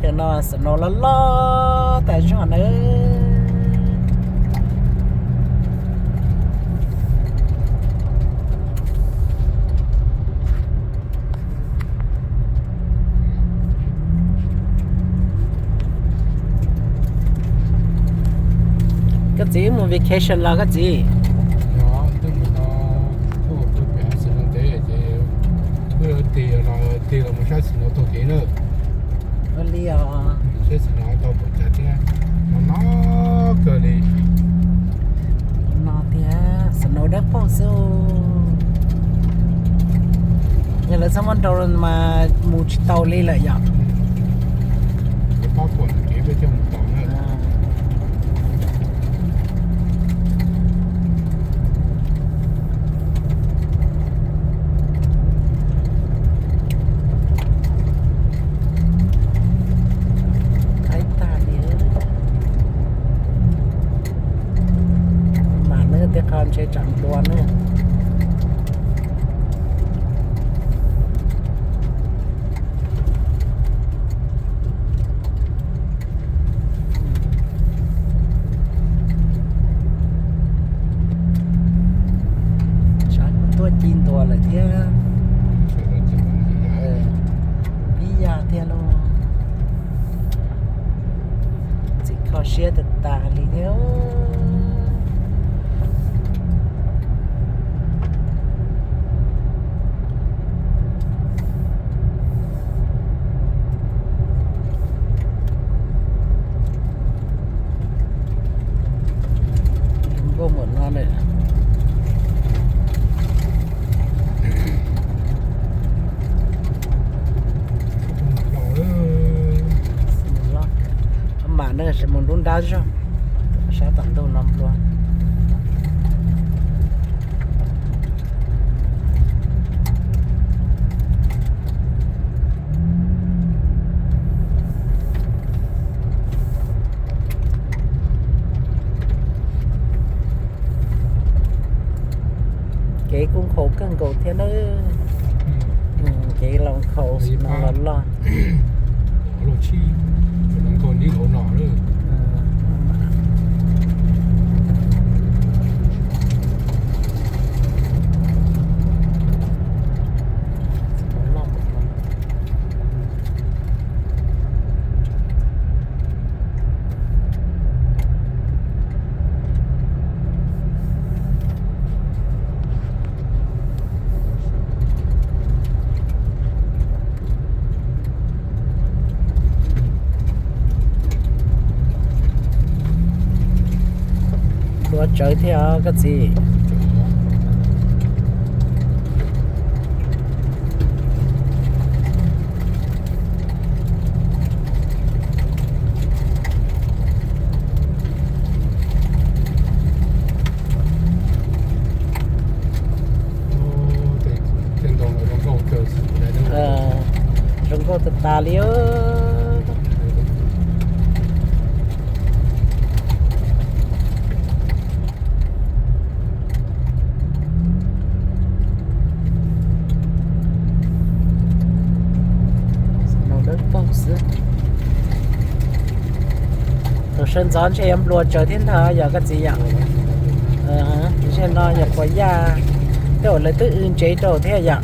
Tam no snow loj loj tas zog nawb. Koj txiv mus vacation los koj txiv? Twb mus no, twb mus pem xeev ntev ces wb tig los, tig los mus saib snow taug kev na. Ua li os. Saib snow tau npaum cas thiab, no no kawg li. No tiag, snow dawb paug xwb. Yog lawv txhob muab nrau mas mus tsis tau li lawm yom. Pab puas kev peb thiaj mus tau na. Qaib tag li. Mam nawb, tej qho ntshe tsam nplua nawb. Tsam tuaj ci ntua lawm thiab. Pib yaj thiab lauj. Txiv kho siab tag tas li thiab. Nkauj muam no lawm. Mam na, mus nruab nrab zog, sab tom ntug no nplua. Kev kuj nkhaus kawg nkaus thiab nawb. Kev los nkhaus, no los loj. Nplua tsawv thiab os koj txiv. Zoo nkauj tas tas li. Nws dawb paug xwb. Thaum sawv ntxov ntshe yuav nplua tsawv thiab ntag yog koj txiv yom. Ntshe no nyuam qhuav yaj, tej zaum lawv twb w ntsev rau thiab yom.